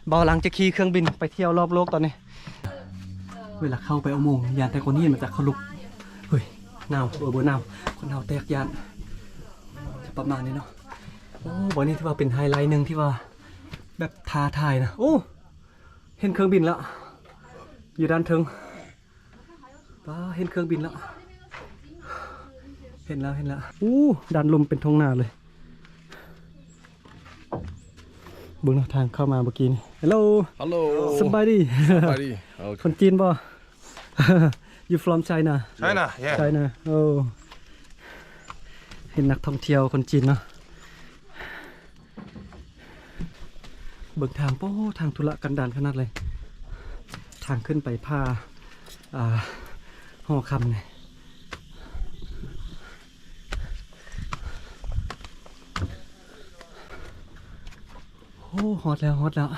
ເບົາຫຼັງຈະຂີ່ເຄື່ອງບິນໄປທ່ຽວລອບໂລກຕອນນີ້. ເວລາເຂົ້າໄປອຸໂມງ ຢ້ານແຕ່ກ້ອນຫີນມັນຈະຂະລຸກ. ເຮີ້ຍ ໜາວ ເອີ ບໍ່ໜາວ ຄົນເຮົາແຕກຢ້ານ ຈະປະມານນີ້ເນາະ. ໂອ້ ບ່ອນນີ້ຖືວ່າເປັນໄຮໄລໜຶ່ງທີ່ວ່າແບບທ້າທາຍນະ. ໂອ້ ເຫັນເຄື່ອງບິນແລ້ວ ຢູ່ດ້ານເທິງ. ປ້າ ເຫັນເຄື່ອງບິນແລ້ວ ເຫັນແລ້ວ ເຫັນແລ້ວ. ໂອ້ ດ້ານລຸ່ມເປັນທົ່ງນາເລີຍ. ເບິ່ງເນາະ ທາງເຂົ້າມາເມື່ອກີ້ນີ້. ຮັລໂຫຼ ຮັລໂຫຼ ສະບາຍດີ ສະບາຍດີ. ໂອເຄ ຄົນຈີນບໍ່? You from China? China, yeah. China. ໂອ້ ເຫັນນັກທ່ອງທ່ຽວຄົນຈີນເນາະ. ເບິ່ງທາງ ໂອ້ ທາງທຸລະກັນດານຂະໜາດເລີຍ ທາງຂຶ້ນໄປຜາ ອ່າ ຫໍຄຳນີ້. ໂອ້ ຮອດແລ້ວ ຮອດແລ້ວ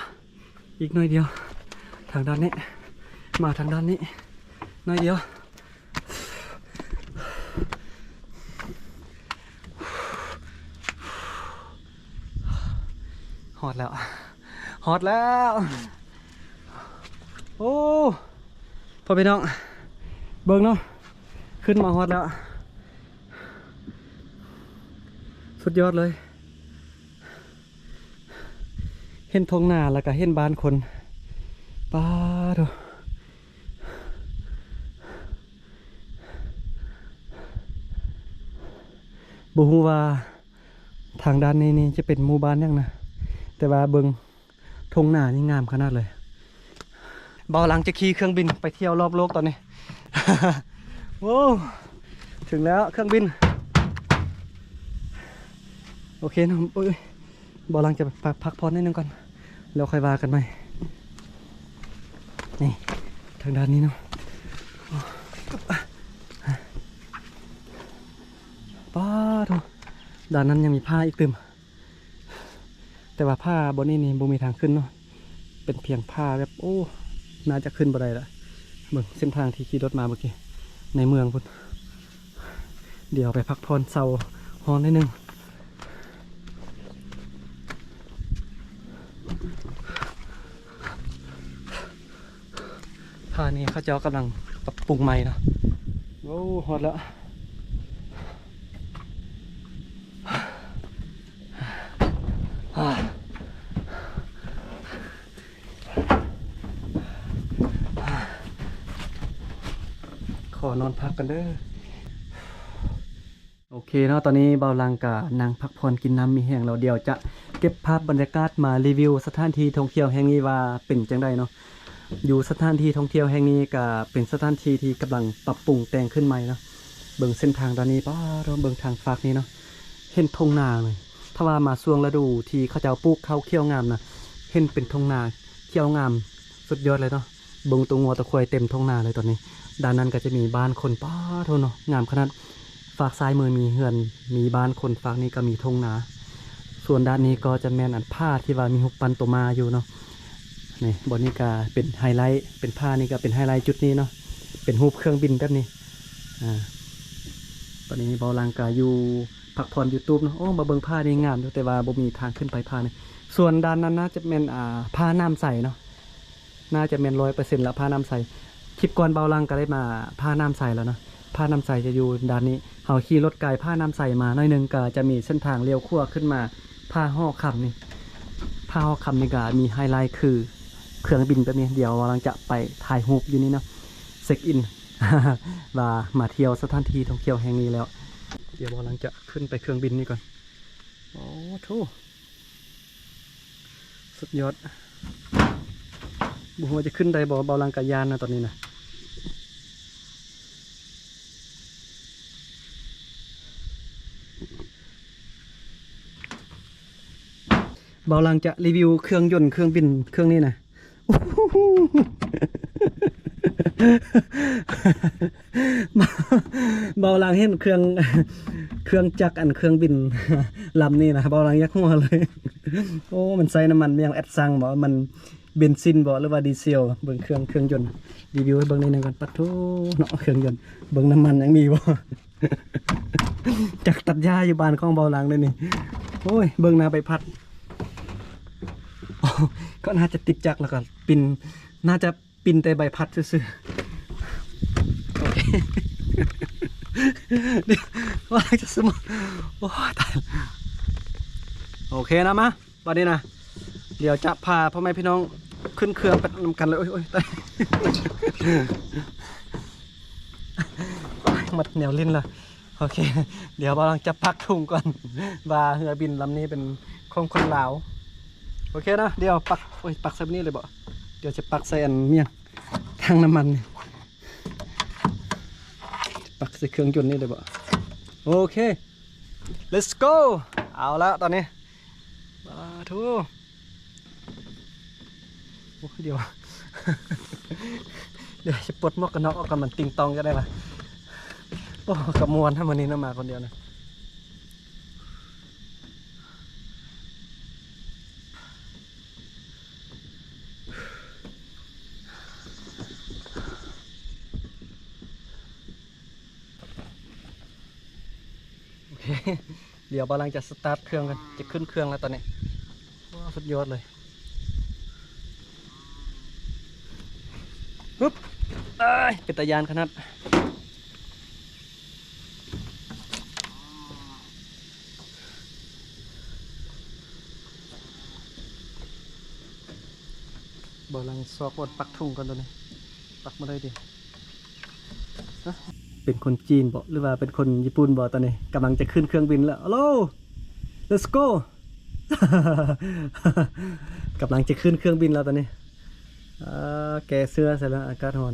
ອີກໜ້ອຍດຽວ. ທາງດ້ານນີ້ ມາທາງດ້ານນີ້ໜ້ອຍດຽວ. ຮອດແລ້ວ ຮອດແລ້ວ. ໂອ້ ພໍ່ພີ່ນ້ອງ ເບິ່ງເນາະ ຂຶ້ນມາຮອດແລ້ວ ສຸດຍອດເລີຍ. ເຫັນທົ່ງນາ ແລ້ວກະເຫັນບ້ານຄົນ. ປາໂທ້ ບໍ່ຮູ້ວ່າທາງດ້ານນີ້ນີ້ຈະເປັນໝູ່ບ້ານຫຍັງນະ ແຕ່ວ່າເບິ່ງທົ່ງນານີ້ງາມຂະໜາດເລີຍ. ເບົາຫຼັງຈະຂີ່ເຄື່ອງບິນໄປທ່ຽວລອບໂລກຕອນນີ້. ໂອ້ ເຖິງແລ້ວເຄື່ອງບິນ. ໂອເຄເນາະ ໂອ້ຍ ເບົາຫຼັງຈະພັກ ພັກຜ່ອນໜ້ອຍໜຶ່ງກ່ອນ ແລ້ວຄ່ອຍວ່າກັນໃໝ່. ນີ້ ທາງດ້ານນີ້ເນາະ. ປາໂທ້ ດ້ານນັ້ນຍັງມີຜາອີກຕື່ມ. ແຕ່ວ່າຜາບ່ອນນີ້ນີ້ບໍ່ມີທາງຂຶ້ນເນາະ ເປັນພຽງຜາແບບ ໂອ້ ໜ້າຈະຂຶ້ນບໍ່ໄດ້ລະ. ເບິ່ງເສັ້ນທາງທີ່ຂີ່ລົດມາເມື່ອກີ້ ໃນເມືອງພຸ້ນ. ດຽວໄປພັກຜ່ອນເຊົາຮ້ອນໜ້ອຍໜຶ່ງ. ທ່ານີ້ເຂົາເຈົ້າກຳລັງປັບປຸງໃໝ່ເນາະ. ໂອ້ ຮອດແລ້ວ. ຂໍນອນພັກກັນເດີ. ໂອເຄເນາະ ຕອນນີ້ເບົາຫຼັງກະນັ່ງພັກຜ່ອນກິນນ້ຳມີແຮງແລ້ວ ດຽວຈະເກັບພາບບັນຍາກາດມາຣີວິວສະຖານທີ່ທ່ອງທ່ຽວແຫ່ງນີ້ວ່າເປັນຈັ່ງໃດເນາະ. ຢູ່ສະຖານທີ່ທ່ອງທ່ຽວແຫ່ງນີ້ກະເປັນສະຖານທີ່ທີ່ກຳລັງປັບປຸງແຕ່ງຂຶ້ນໃໝ່ເນາະ. ເບິ່ງເສັ້ນທາງດ້ານນີ້ ປາໂທ້ ເບິ່ງທາງຟາກນີ້ເນາະ ເຫັນທົ່ງນາເລີຍ. ຖ້າວ່າມາຊ່ວງລະດູທີ່ເຂົາເຈົ້າປູກເຂົ້າຂຽວງາມນະ ເຫັນເປັນທົ່ງນາຂຽວງາມ ສຸດຍອດເລີຍເນາະ. ເບິ່ງໂຕງົວໂຕຄວາຍເຕັມທົ່ງນາເລີຍຕອນນີ້. ດ້ານນັ້ນກໍຈະມີບ້ານຄົນ ປາໂທ້ເນາະ ງາມຂະໜາດ. ຟາກຊ້າຍມືມີເຮືອນ ມີບ້ານຄົນ ຟາກນີ້ກໍມີທົ່ງນາ. ສ່ວນດ້ານນີ້ກໍຈະແມ່ນອັນຜາທີ່ວ່າມີຮູບປັ້ນໂຕມ້າຢູ່ເນາະ. ນີ້ ບ່ອນນີ້ກໍເປັນໄຮໄລ ເປັນຜານີ້ກໍເປັນໄຮໄລຈຸດນີ້ເນາະ ເປັນຮູບເຄື່ອງບິນແບບນີ້. ອາ ຕອນນີ້ເບົາຫຼັງກໍຢູ່ ພັກຜ່ອນຢູ່ຕູບເນາະ. ໂອ້ ມາເບິ່ງຜານີ້ງາມຢູ່ ແຕ່ວ່າບໍ່ມີທາງຂຶ້ນໄປຜານີ້. ສ່ວນດ້ານນັ້ນໜ້າຈະແມ່ນ ອ່າ ຜານ້ຳໃສເນາະ ໜ້າຈະແມ່ນຮ້ອຍເປີເຊັນລະ ຜານ້ຳໃສ. ຄລິບກ່ອນເບົາຫຼັງກໍໄດ້ມາຜານ້ຳໃສແລ້ວເນາະ. ຜານ້ຳໃສຈະຢູ່ດ້ານນີ້ ເຮົາຂີ່ລົດກາຍຜານ້ຳໃສມາໜ້ອຍໜຶ່ງ ກໍຈະມີເສັ້ນທາງລ້ຽວຂວາຂຶ້ນມາຜາຫໍຄຳນີ້. ຜາຫໍຄຳນີ້ກໍມີໄຮໄລຄືເຄື່ອງບິນແບບນີ້. ດຽວເບົາຫຼັງຈະໄປຖ່າຍຮູບຢູ່ນີ້ເນາະ ເຊັກອິນ ວ່າມາທ່ຽວສະຖານທີ່ທ່ອງທ່ຽວແຫ່ງນີ້ແລ້ວ. ດຽວເບົາຫຼັງຈະຂຶ້ນໄປເຄື່ອງບິນນີ້ກ່ອນ. ໂອ້ໂທ້ ສຸດຍອດ. ບໍ່ຮູ້ວ່າຈະຂຶ້ນໄດ້ບໍ່ ເບົາຫຼັງກະຢ້ານນະຕອນນີ້ນະ. ເບົາຫຼັງຈະຣີວິວເຄື່ອງຍົນເຄື່ອງບິນເຄື່ອງນີ້ນະ. ເບົາຫຼັງເຫັນເຄື່ອງ ເຄື່ອງຈັກອັນເຄື່ອງບິນລຳນີ້ນະ ເບົາຫຼັງຢາກຫົວເລີຍ. ໂອ້ ມັນໃຊ້ນ້ຳມັນຫຍັງແອັດຊັງບໍ ມັນເບັນຊິນບໍ ຫຼືວ່າດີເຊວ. ເບິ່ງເຄື່ອງ ເຄື່ອງຍົນ ຣີວິວໃຫ້ເບິ່ງໜ້ອຍໜຶ່ງກ່ອນ. ປາໂທ້ເນາະ ເຄື່ອງຍົນ ເບິ່ງນ້ຳມັນຍັງມີບໍ. ຈັກຕັດຫຍ້າຢູ່ບ້ານຂອງເບົາຫຼັງເດ້ນີ້. ໂອ້ຍ ເບິ່ງໜ້າໃບພັດ. ກໍໜ້າຈະຕິດຈັກ ແລ້ວກໍປິ່ນ ໜ້າຈະປິ່ນແຕ່ໃບພັດຊື່ໆ. ໂອເຄ ດຽວວ່າຈະສະໝົດ ໂອ້ຍ ຕາຍ. ໂອເຄນະ ມາ ບັດນີ້ນະ ດຽວຈະພາພໍ່ແມ່ພີ່ນ້ອງຂຶ້ນເຄື່ອງໄປນຳກັນເລີຍ. ໂອ້ຍ ໂອ້ຍ ຕາຍ ໝົດແນວຫຼິ້ນລະ. ໂອເຄ ດຽວບ່າວຫຼັງຈະປັກທຸງກ່ອນ ວ່າເຮືອບິນລຳນີ້ເປັນຂອງຄົນລາວ. ໂອເຄນະ ດຽວປັກ ໂອ້ຍ ປັກໃສ່ນີ້ເລີຍບໍ? ດຽວຈະປັກໃສ່ອັນ ຫຍັງ ຖັງນ້ຳມັນນີ້ ປັກໃສ່ເຄື່ອງຍົນນີ້ເລີຍບໍ? ໂອເຄ let's go. ເອົາລະຕອນນີ້ ສາທຸ. ໂອ້ ດຽວ ດຽວຈະປົດໝວກກັນນັອກອອກກ່ອນ ມັນຕິງຕອງຈະໄດ້ວະ. ໂອ້ ກະມ່ວນແທ້ມື້ນີ້ນະ ມາຄົນດຽວນະ. ໂອເຄ ດຽວບ່າວຫຼັງຈະສະຕາດເຄື່ອງກັນ ຈະຂຶ້ນເຄື່ອງແລ້ວຕອນນີ້. ວ້າວ ສຸດຍອດເລີຍ. ຮຶບ ເອີຍ ເປັນຕາຢ້ານຂະໜາດ. ບ່າວຫຼັງຊອກບ່ອນປັກທຸງກ່ອນ ຕອນນີ້ປັກບໍ່ໄດ້ຕິ. ເປັນຄົນຈີນບໍ ຫຼືວ່າເປັນຄົນຍີ່ປຸ່ນບໍ? ຕອນນີ້ກຳລັງຈະຂຶ້ນເຄື່ອງບິນແລ້ວ. ເອົາໂລ let's go. ກຳລັງຈະຂຶ້ນເຄື່ອງບິນແລ້ວຕອນນີ້. ເອີ ແກ່ເສື້ອໃສ່ແລ້ວ ອາກາດຮ້ອນ.